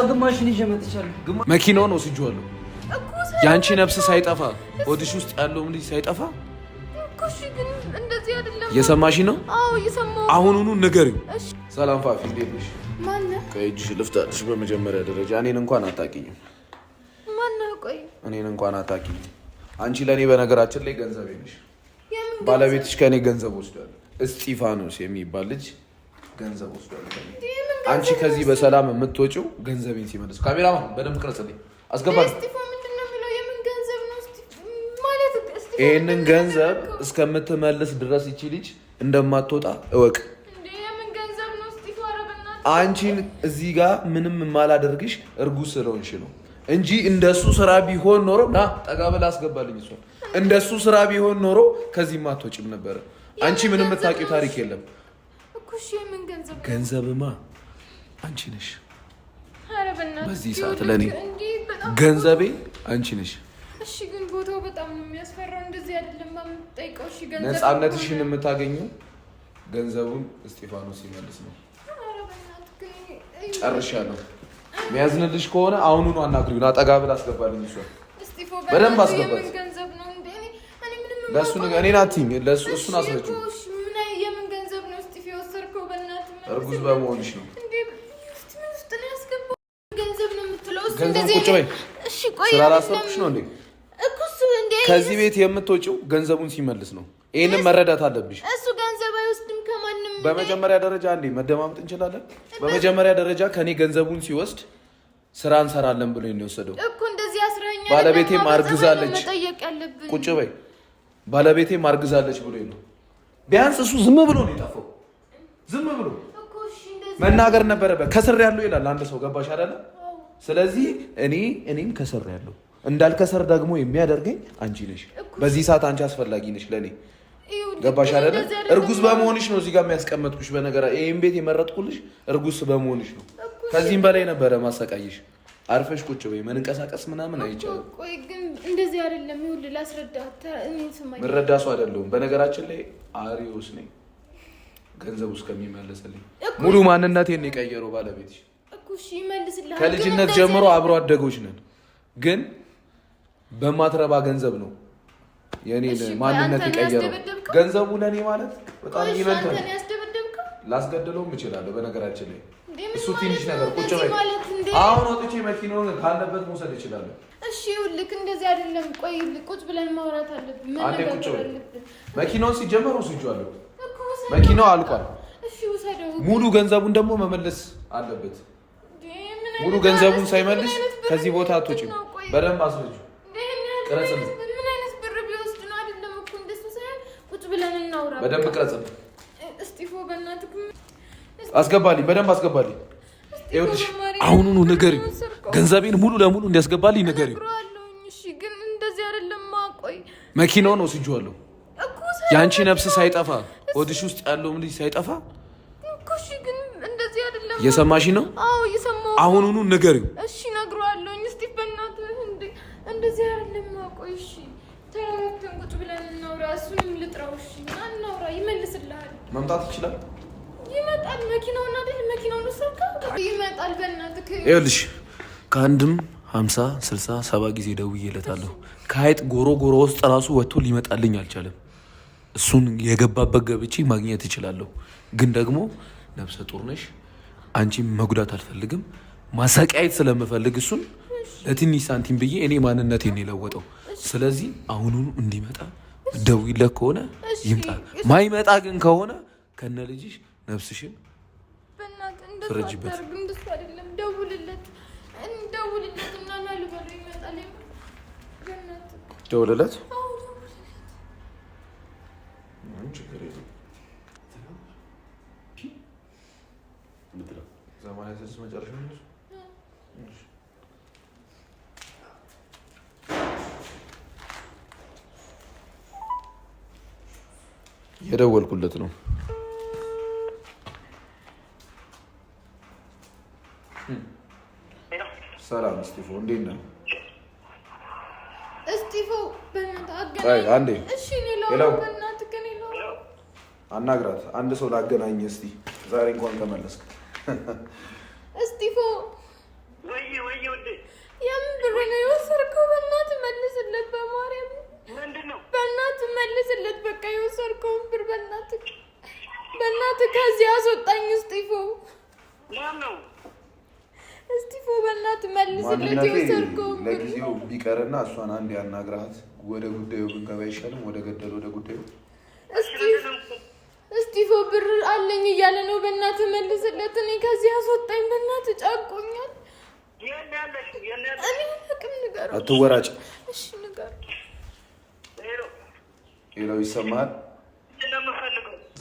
ግማሽን ይዤ መጥቻለሁ። መኪናውን ወስጄዋለሁ። የአንቺ ነፍስ ሳይጠፋ ሆድሽ ውስጥ ያለውም ልጅ ሳይጠፋ እየሰማሽ ነው? አሁኑኑ ንገሪው። ሰላም ፋፊ፣ እንዴት ነሽ? ከእጅሽ ልፍታልሽ። በመጀመሪያ ደረጃ እኔን እንኳን አታውቂኝም። እኔን እንኳን አታውቂኝም። አንቺ ለእኔ በነገራችን ላይ ገንዘቤ ነሽ። ባለቤትሽ ከእኔ ገንዘብ ወስዷል። እስጢፋኖስ የሚባል ልጅ ገንዘብ ወስዷል። አንቺ ከዚህ በሰላም የምትወጪው ገንዘቤን ሲመልስ። ካሜራማን በደንብ ቅረጽልኝ፣ አስገባል። ይህንን ገንዘብ እስከምትመልስ ድረስ ይቺ ልጅ እንደማትወጣ እወቅ። አንቺን እዚህ ጋር ምንም የማላደርግሽ እርጉዝ ስለሆንሽ ነው እንጂ እንደሱ ስራ ቢሆን ኖሮ ና ጠጋ ብላ አስገባልኝ። እሷን እንደሱ ስራ ቢሆን ኖሮ ከዚህ ማትወጪም ነበረ። አንቺ ምንም የምታውቂው ታሪክ የለም። ገንዘብማ አንቺ ነሽ። በዚህ ሰዓት ለእኔ ገንዘቤ አንቺ ነሽ። እሺ፣ ግን ቦታው በጣም ነው የሚያስፈራው። እንደዚህ አይደለም የምጠይቀው። እሺ፣ ገንዘብ ነፃነትሽን የምታገኘው ገንዘቡን እስጢፋኖስ ሲመልስ ነው። ጨርሻለሁ። የሚያዝንልሽ ከሆነ አሁኑኑ አናግሪው። ና ጠጋ ብላ አስገባልኝ። እሷን በደንብ አስገባት። ለእሱ እኔን አትይኝ፣ እሱን አስረጂው። እርጉዝ በመሆንሽ ነው። ገንዘብ ቁጭ በይ። ስላላሰብኩሽ ነው እንዴ? ከዚህ ቤት የምትወጪው ገንዘቡን ሲመልስ ነው። ይህንን መረዳት አለብሽ። እሱ ገንዘብ አይወስድም ከማንም። በመጀመሪያ ደረጃ አንዴ መደማመጥ እንችላለን። በመጀመሪያ ደረጃ ከኔ ገንዘቡን ሲወስድ ስራ እንሰራለን ብሎ ነው የወሰደው እኮ። እንደዚህ አስረኛ ባለቤቴም አርግዛለች። ቁጭ በይ። ባለቤቴም አርግዛለች ብሎ ነው። ቢያንስ እሱ ዝም ብሎ ነው የጠፋው። ዝም ብሎ መናገር ነበረበት። ከስር ያለው ይላል አንድ ሰው። ገባሽ አይደለ? ስለዚህ እኔም ከስር ያለው እንዳልከሰር ደግሞ የሚያደርገኝ አንቺ ነሽ። በዚህ ሰዓት አንቺ አስፈላጊ ነሽ ለእኔ። ገባሽ አይደለ? እርጉዝ በመሆንሽ ነው እዚህ ጋር የሚያስቀመጥኩሽ። በነገራ ይህን ቤት የመረጥኩልሽ እርጉዝ በመሆንሽ ነው። ከዚህም በላይ ነበረ ማሰቃየሽ። አርፈሽ ቁጭ በይ። መንቀሳቀስ ምናምን አይቻልም። ቆይ ግን እንደዚህ አይደለም። ይኸውልህ ላስረዳህ። ምረዳ ሰው አይደለሁም። በነገራችን ላይ አሪዎስ ነኝ። ገንዘቡ እስከሚመለስልኝ ሙሉ ማንነቴን የቀየረው ባለቤትሽ። ከልጅነት ጀምሮ አብሮ አደጎች ነን፣ ግን በማትረባ ገንዘብ ነው የኔ ማንነት የቀየረው። ገንዘቡ ለእኔ ማለት በጣም ይመንታል። ላስገድለውም እችላለሁ። በነገራችን ላይ እሱ ትንሽ ነገር ቁጭ በይ። አሁን ወጥቼ መኪናውን ካለበት መውሰድ እችላለሁ። እሺ ይኸውልህ፣ እንደዚህ አይደለም። ቆይ ቁጭ ብለን ማውራት አለብን። አንዴ ቁጭ በይ። መኪናውን ሲጀመር ወስጄዋለሁ። መኪናው አልቋል። እሺ ውሰደው። ሙሉ ገንዘቡን ደግሞ መመለስ አለበት። ሙሉ ገንዘቡን ሳይመልስ ከዚህ ቦታ አትወጪም። በደንብ አስረጂው፣ ቅረጽልኝ። ምን አይነት ብር ቢወስድ ነው? አይደለም እኮ እንደሱ ሳይሆን ቁጭ ብለን እናውራ። በደንብ ቅረጽልኝ። እስጢፎ በእናትህ አስገባልኝ፣ በደንብ አስገባልኝ። ይኸውልሽ አሁኑኑ ንገሪው፣ ገንዘቤን ሙሉ ለሙሉ እንዲያስገባልኝ ንገሪው። እሺ፣ ግን እንደዚህ አይደለም። ቆይ መኪናውን ወስጄዋለሁ። የአንቺ ነፍስ ሳይጠፋ ሆድሽ ውስጥ ያለውም ልጅ ሳይጠፋ እሺ፣ ግን እንደዚህ አይደለም። እየሰማሽ ነው? አዎ እየሰማሁ። አሁኑኑ ንገሪው። እሺ፣ እነግረዋለሁኝ። እስቲ በእናትህ እንዴ፣ እንደዚህ አይደለም። ቆይ እሺ፣ ተረጋግተን ቁጭ ብለን እናውራ። እሱንም ልጥራው። እሺ፣ እናውራ። ይመልስልሃል። መምጣት ይችላል። ይመጣል። መኪናውን አይደል? መኪናውን ወሰድከው? ይመጣል። በእናትህ ይኸውልሽ፣ ከአንድም 50 60 70 ጊዜ ደውዬለታለሁ። ከሀይጥ ጎሮ ጎሮ ውስጥ ራሱ ወጥቶ ሊመጣልኝ አልቻለም። እሱን የገባበት ገብቼ ማግኘት እችላለሁ፣ ግን ደግሞ ነፍሰ ጡር ነሽ አንቺም መጉዳት አልፈልግም። ማሰቃየት ስለምፈልግ እሱን ለትንሽ ሳንቲም ብዬ እኔ ማንነቴን የለወጠው። ስለዚህ አሁኑኑ እንዲመጣ ደውይለት ከሆነ ይምጣ። ማይመጣ ግን ከሆነ ከነ ልጅሽ ነፍስሽን ፍረጅበት። ደውልለት። የደወልኩለት ነው። ሰላም እስጢፎ፣ እንዴት ነህ? እስጢፎ አንዴ አናግራት። አንድ ሰው ላገናኝ እስቲ። ዛሬ እንኳን ተመለስክ። እስጢፎ የምን ብር ነው የወሰድከው? በእናትህ መልስለት፣ በማርያም በእናትህ መልስለት። በቃ የወሰድከውን ብር በእናትህ በእናትህ ከዚህ አስወጣኝ እስጢፎ። እስጢፎ በእናትህ መልስለት የወሰድከውን ብር። ለጊዜው ቢቀርና እሷን አንድ ያናግራት። ወደ ጉዳዩ ብንገባ አይሻልም? ወደ ገደል ወደ ጉዳዩ። እስጢፎ ብር አለኝ እያለ ነው። በእናትህ መልስለት። እኔ ከዚህ አስወጣኝ በእናትህ፣ ጨንቆኛል። እኔ አቅም ንገረው። አትወራጭ። እሺ ንገረው። ሌላው ይሰማሃል።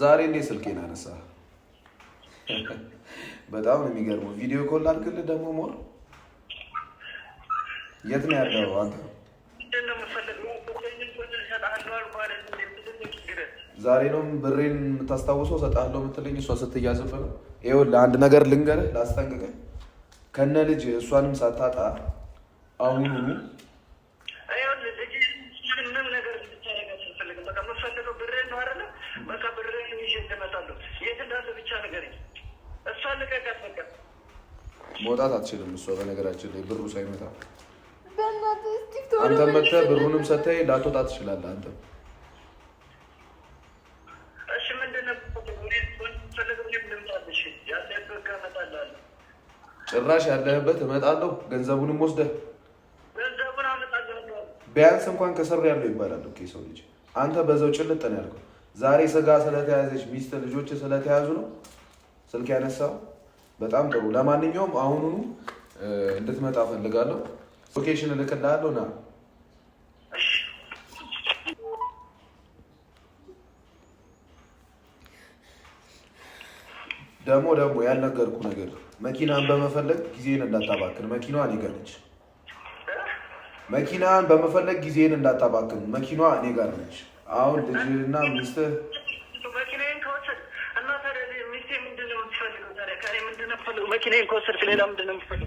ዛሬ እንዴት ስልኬን አነሳ? በጣም ነው የሚገርመው። video call አድርግልህ ደግሞ more። የት ነው ያለው አንተ? ዛሬ ነው ብሬን የምታስታውሰው? እሰጥሃለሁ የምትለኝ እሷ ስትያዝብህ ነው። ይኸውልህ አንድ ነገር ልንገርህ፣ ላስጠንቅቅህ። ከነ ልጅ እሷንም ሳታጣ አሁኑኑ መውጣት አትችልም። እሷ በነገራችን ላይ ብሩ ሳይመጣ አንተ መተህ ብሩንም ሰተህ ላትወጣ ትችላለህ። አንተም ጭራሽ ያለህበት እመጣለሁ፣ ገንዘቡንም ወስደህ ቢያንስ እንኳን ከስር ያለው ይባላል እኮ የሰው ልጅ። አንተ በዛው ጭልጥ ነው ያልከው። ዛሬ ስጋ ስለተያዘች ሚስት ልጆች ስለተያዙ ነው ስልክ ያነሳው። በጣም ጥሩ። ለማንኛውም አሁኑኑ እንድትመጣ ፈልጋለሁ። location እልክልሃለሁ። ና። ደግሞ ደግሞ ያልነገርኩ ነገር መኪናን በመፈለግ ጊዜን እንዳታባክን። መኪናዋ እኔ ጋር ነች። መኪናን በመፈለግ ጊዜን እንዳታባክን። መኪናዋ እኔ ጋር ነች። አሁን ልጅና ሚስትህ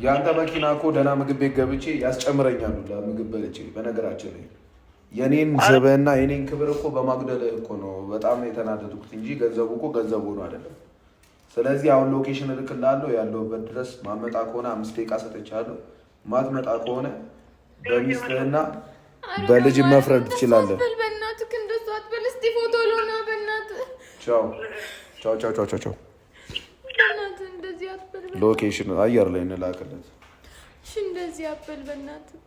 የአንተ መኪና እኮ ደህና ምግብ ቤት ገብቼ ያስጨምረኛሉ። ለምግብ በልቼ በነገራችን ላይ የኔን ስብዕና የኔን ክብር እኮ በማጉደል እኮ ነው በጣም የተናደድኩት እንጂ ገንዘቡ እኮ ገንዘቡ ሆኖ አይደለም። ስለዚህ አሁን location እልክልሃለሁ። ያለሁበት ድረስ ማመጣ ከሆነ 5 ደቂቃ ሰጥቻለሁ። ማትመጣ ከሆነ በሚስትህና በልጅ መፍረድ ትችላለህ። ቻው ቻው ቻው ቻው ቻው። location አየር ላይ እንላክለት። እሺ እንደዚህ አበል በእናትህ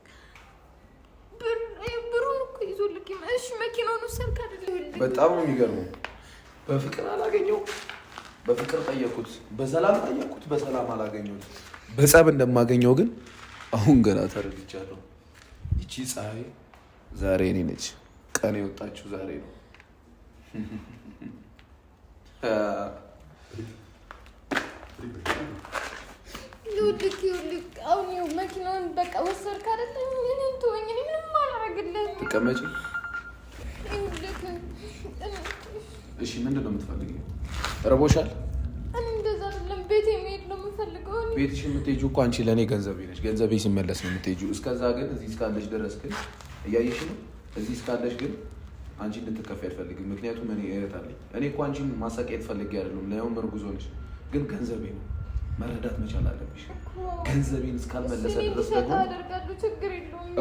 ብሩን እኮ ይዞልክ። እሺ መኪናውን ወሰድክ አይደል? በጣም ነው የሚገርመው። በፍቅር አላገኘው፣ በፍቅር ጠየኩት፣ በሰላም ጠየኩት፣ በሰላም አላገኘሁት። በጸብ እንደማገኘው ግን አሁን ገና ተረድቻለሁ። ይቺ ፀሐይ ዛሬ እኔ ነች። ቀን የወጣችው ዛሬ ነው። ይኸውልህ ይኸውልህ አሁን ይኸው መኪናውን በቃ ወሰድክ አይደለ? እኔን ተወኝ፣ እኔ ምንም አላደርግልህም። ተቀመጪ። ይኸውልህ እሺ፣ ምንድን ነው የምትፈልጊው? እርቦሻል? እኔ እንደዛ አይደለም፣ ቤቴ መሄድ ነው የምፈልገው። ቤትሽ የምትሄጂው እኮ አንቺ ለእኔ ገንዘቤ ነሽ። ገንዘቤ ሲመለስ ነው የምትሄጂው። እስከዛ ግን እዚህ እስካለሽ ድረስ ግን እያየሽ ነው። እዚህ እስካለሽ ግን አንቺ እንድትከፊ አልፈልግም። ምክንያቱም እኔ እህት አለኝ። እኔ እኮ አንቺን ማሰቃየት ፈልጌ አይደለም። ለያውም እርጉዝ ሆነሽ ግን ገንዘቤ ነው መረዳት መቻል አለብሽ። ገንዘቤን እስካልመለሰ ድረስ ደግሞ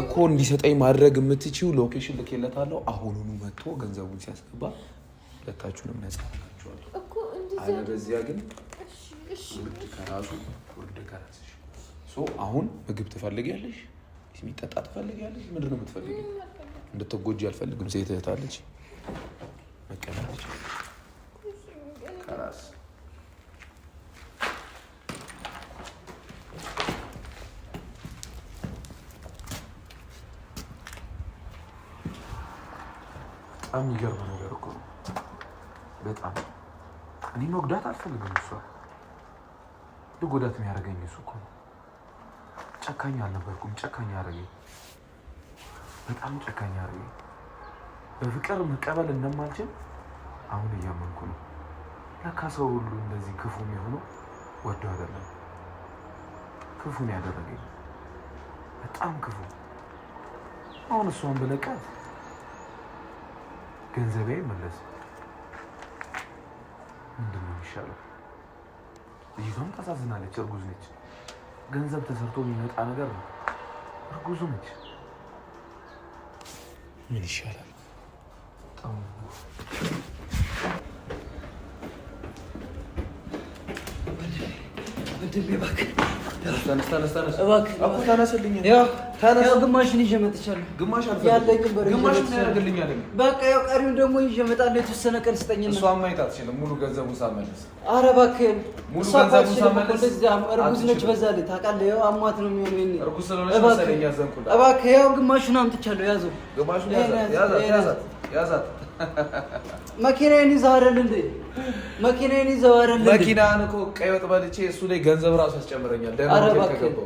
እኮ እንዲሰጠኝ ማድረግ የምትችይው location ልኬለታለሁ። አሁኑኑ መጥቶ ገንዘቡን ሲያስገባ ሁለታችሁንም ነፃ አደርጋችኋለሁ። አለበዚያ ግን ውርድ ከራሱ ውርድ ከራስሽ። አሁን ምግብ ትፈልጊያለሽ? የሚጠጣ ትፈልጊያለሽ? ምንድን ነው የምትፈልጊው? እንድትጎጂ አልፈልግም። ሴት እህት አለች መቀመጥ ከራስ በጣም የሚገርም ነገር እኮ ነው። በጣም እኔ መጉዳት አልፈልግም። እሷ ልጎዳት የሚያደርገኝ እሱ እኮ ነው። ጨካኝ አልነበርኩም። ጨካኝ አደረገኝ። በጣም ጨካኝ አደረገኝ። በፍቅር መቀበል እንደማልችል አሁን እያመንኩ ነው። ለካ ሰው ሁሉ እንደዚህ ክፉ የሚሆነው ወዶ አይደለም። ክፉ ነው ያደረገኝ፣ በጣም ክፉ። አሁን እሷን ብለቃት ገንዘቤ አይመለስም። ምንድን ነው የሚሻለው? ልጅቷም ታሳዝናለች። እርጉዝ ነች። ገንዘብ ተሰርቶ የሚመጣ ነገር ነው። እርጉዝ ነች። ምን ይሻላል? ወንድሜ እባክህ ተነስልኝ። ግማሽን ይዤ መጥቻለሁ። ግማሽ ያለኝን ብር ግማሽ ምን ያደርግልኛል? በቃ ያው ቀሪውን ደግሞ ይዤ እመጣለሁ። የተወሰነ ቀን ስጠኝና እሷን ማየት አትችልም። ሙሉ ገንዘቡን ሳመልስ። ኧረ እባክህን ሙሉ ገንዘቡን ሳመልስ። እርጉዝ ነች፣ በዛ ላይ ታውቃለህ። ያው አሟት ነው የሚሆነው። እርጉዝ ስለሆነች መሰለኝ ያዘንኩላት። እባክህ ያው ግማሹን አምጥቻለሁ። ያዘው፣ ግማሹን ያዛት፣ ያዛት። መኪናዬን ይዘህ አይደል እንዴ? መኪናዬን ይዘህ አይደል እንዴ? መኪናህን እኮ ቀይ ወጥ በልቼ እሱ ላይ ገንዘብ እራሱ ያስጨምረኛል። ኧረ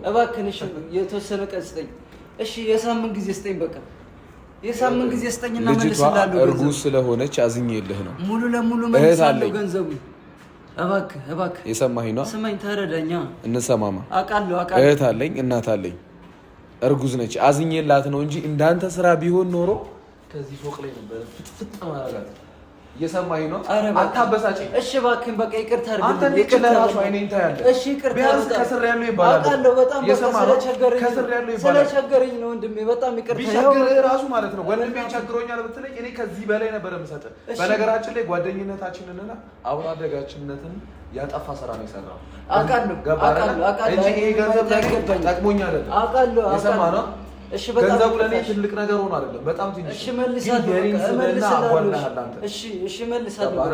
እባክህን፣ እሺ የተወሰነ ቀን ስጠኝ። እሺ የሳምንት ጊዜ ስጠኝ። በቃ የሳምንት ጊዜ ስጠኝና መልስልሃለሁ። እርጉዝ ስለሆነች አዝኜልህ ነው። ሙሉ ለሙሉ መልሳለሁ ገንዘቡን። እባክህ እባክህ፣ የሰማኸኝ ነው። ስማኝ፣ ተረዳኛ። እንሰማማ። አውቃለሁ አውቃለሁ። እህት አለኝ፣ እናት አለኝ። እርጉዝ ነች። አዝኜላት ነው እንጂ እንዳንተ ስራ ቢሆን ኖሮ ከዚህ ፎቅ ላይ ነበር ፍጥፍጥ ማረጋት። እየሰማኸኝ ነው? አታበሳጨኝ። እሺ እባክህን በቃ ይቅርታ አድርግልኝ። አንተ ለራሱ አይኔን ታያለህ። እሺ ይቅርታ ቢያንስ ከስር ያለው ይባላል። አውቃለሁ። በጣም በቃ ስለቸገረኝ ነው ወንድሜ፣ በጣም ይቅርታ። ቢቸግርህ ራሱ ማለት ነው ወንድሜ ቸግሮኛል ብትለኝ እኔ ከዚህ በላይ ነበር የምሰጥህ። በነገራችን ላይ ጓደኝነታችንንና አብሮ አደጋችንነትን ያጠፋ ስራ ነው የሰራው። አውቃለሁ አውቃለሁ አውቃለሁ እንጂ ይሄ ገንዘብ ጠቅሞኝ አይደለም። አውቃለሁ የሰማህ ነው። እሺ በጣም ገንዘቡ ለእኔ ትልቅ ነገር ሆኖ አይደለም፣ በጣም ትንሽ። እሺ መልሳለሁ። እሺ እሺ መልሳለሁ።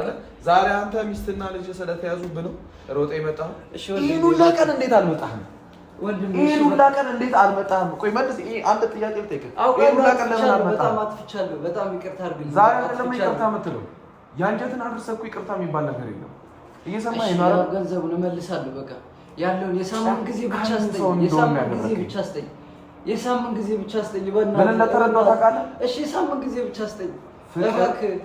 ዛሬ አንተ ሚስትና ልጅ ስለተያዙብህ ነው ሮጠህ የመጣኸው። ይሄን ሁላ ቀን እንዴት አልመጣህም? ይሄን ሁላ ቀን እንዴት አልመጣህም? ቆይ መልስ። ይሄ አንድ ጥያቄ ልጠይቅህ። ይሄን ሁላ ቀን ለምን አልመጣህም? በጣም አጥፍቻለሁ። በጣም ይቅርታ አድርግልኝ። ዛሬ አይደለም ይቅርታ የምትለው፣ የአንጀትን አድርሰህ እኮ ይቅርታ የሚባል ነገር የለም። እየሰማኸኝ ነው አይደል? ገንዘቡን እመልሳለሁ። በቃ ያለውን የሳምንት ጊዜ ብቻ ስጠኝ። የሳምንት ጊዜ ብቻ ስጠኝ። የሳምንት ጊዜ ብቻ ስጠኝ። ምን እንደተረዳሁ ታውቃለህ? እሺ የሳምንት ጊዜ ብቻ ስጠኝ። ፍቅር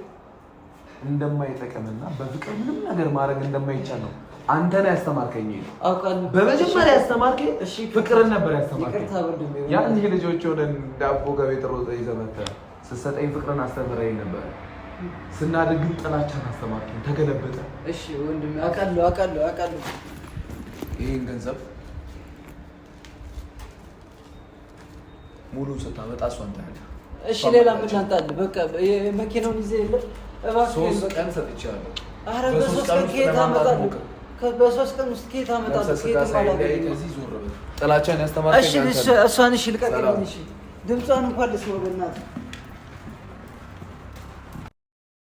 እንደማይጠቅምና በፍቅር ምንም ነገር ማድረግ እንደማይቻል ነው አንተ ነህ ያስተማርከኝ። አውቃለሁ። በመጀመሪያ ያስተማርከኝ ፍቅርን ነበር ያስተማርከኝ። ያን ልጆች ሆነን ዳቦ ከቤት ሮጠህ ይዘህ መተህ ስትሰጠኝ ፍቅርን አስተምረኝ ነበር። ስናድግ ግን ጥላቻን አስተማርከኝ። ተገለበጠ። እሺ ወንድሜ አውቃለሁ፣ አውቃለሁ፣ አውቃለሁ። ይህን ገንዘብ ሙሉን ስታመጣ እሷን ታያለህ። እሺ ሌላ ምን ላምጣልህ? በቃ መኪናውን ይዘህ የለ እባክህ። 3 ቀን ሰጥቼሃለሁ። ኧረ በ3 ቀን ከየት አመጣለሁ? በ3 ቀን ውስጥ ከየት አመጣለሁ? ከየትም አላገኘሁም። ጥላቻን ያስተማርከኝ እሺ እሷን እሺ ልቀቅልኝ። እሺ ድምጿን እንኳን ልስማው በእናትህ።